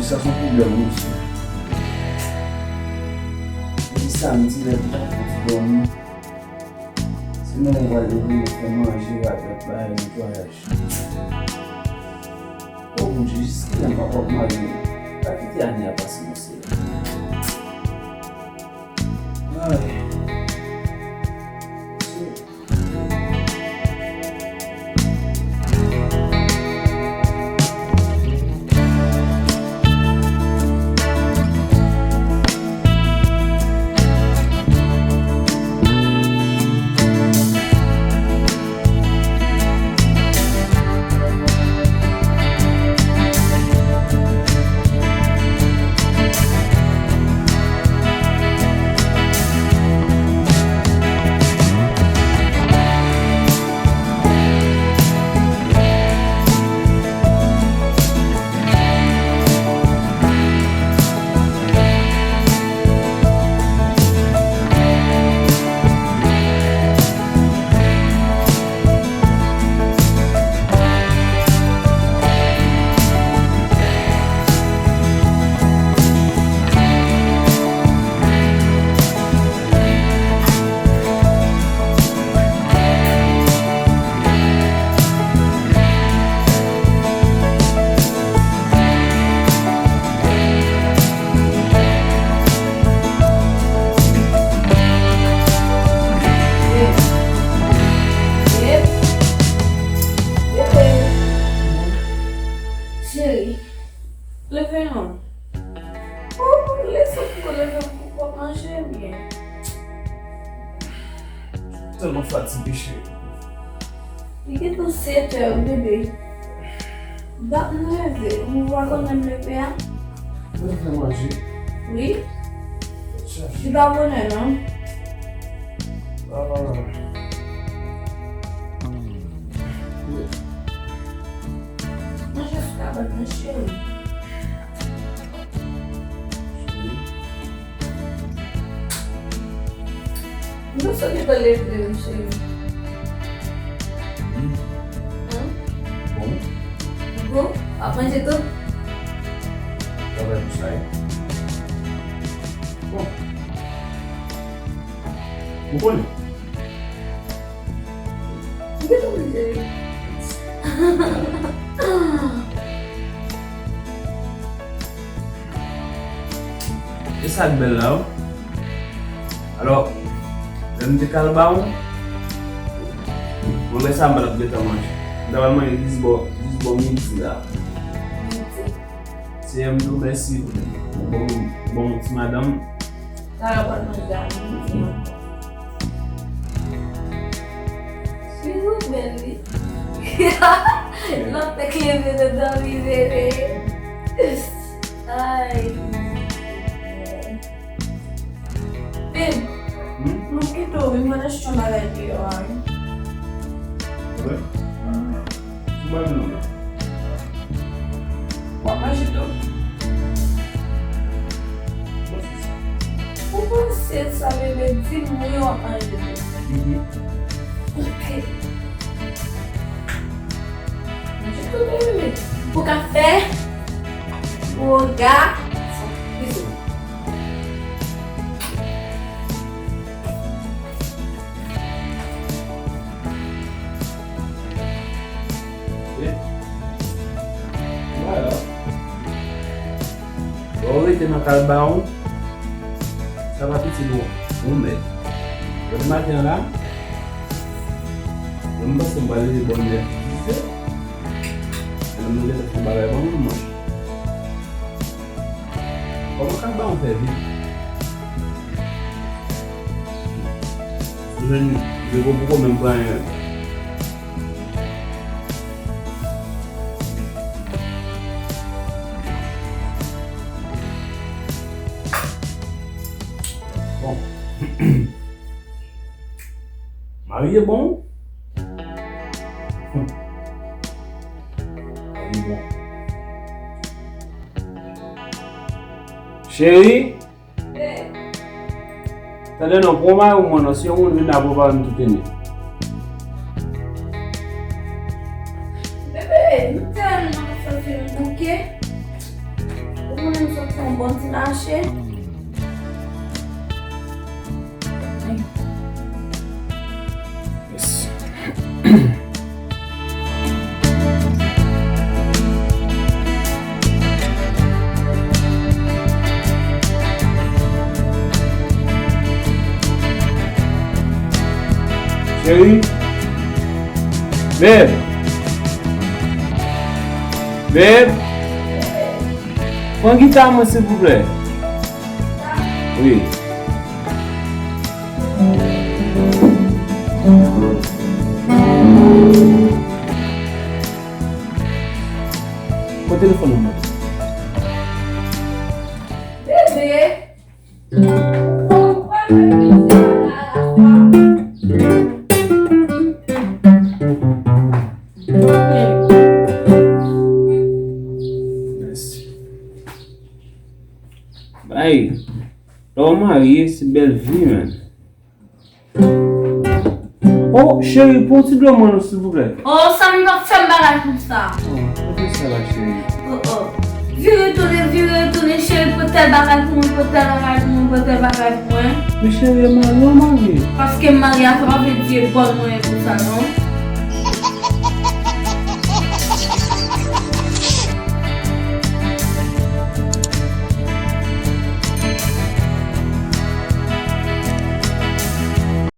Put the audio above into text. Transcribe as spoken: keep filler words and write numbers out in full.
Sa se yon pwoblèm wi mesye. Depi samdi lè m t ap fouti dòmi, se mwen mwen pral leve, mwen fè manje, radòt, bagay, netwayaj. O Bondye, jiskilè m p ap wè mari m? Pa kite ane a pase mesye. Ay. Cheri, leve non. Ou leve pou leve pou w manje byen. Tèlman fatige, cheri. Li gentan sèt è, bebe. Dat m leve, ou pa konnen m leve a? Mwen fè manje. Wi. Li pa bonè non. Ah. Manje sou kabann nan, cheri. M panse w gentan leve, wi, cheri. Wi. Hum? Bon. Bon? W ap manje tou? Travay pou sa, wi. Bon. Ou konnen. Ou gentan manje, wi. E sa k bèl la, wi. Alò, lè m te kal ba w, mwen wè sa m pa t ap gentan manje. M ta pral manje jis bò, jis bò midi la. Midi? Seyè m di w mèsi pou bon, bon ti madanm. Sa yo pral manje a midi ankò. Fizo bèl wi. Lòt nèg leve nan dòmi bebe. Ay. Babe, hmm? M ap kite w vin, mwen achte yon bagay deyò a wi. Vre? Hmm. Ou manje non la? W ap manje tou? Ou panse sa, bebe? Di m wi, w ap manje tou. Mhm. Ok. Manje tou, bebe. Pou ka fè woga. Bizou. Lè w rete nan kay ba w, sa pa piti non, ou mèt. Jodi maten an la, mwen m panse m pral leve bò nèf, dis è. Lè m leve, fè bagay ban mwen manje. Kòman kay ba w fè vit? Ou jwenn, je poko menm pran anyen. Bon. Marye bon. Hum. Marye bon. Cheri. Tande non, pran mari w mwen non, se yon moun vin la pou pale m tout ene. Bebe, m tèlman santi m bouke. Ou Mwen menm sot fè yon bon ti mache. Yes. Cheri. Babe. Babe. Pran gita mwen, silvouplè. Wi. Pran telefòn nan mwen. Bebe. Mèsi. Bay. Lè w marye, se bèl vi, man. Oh, cheri, pran ti dlo mwen non, silvouplè. Oh, Samy, pa fè m bagay konsa. Oh, pote sa la, cheri. Oh, oh. Vire tounen, vire tounen, cheri, pran tèl bagay pou mwen, pran tèl bagay pou mwen, pran tèl bagay pou mwen. Men cheri, e marye w marye. Paske m marye a, sa pa vle di e bòn mwen ye konsa, non.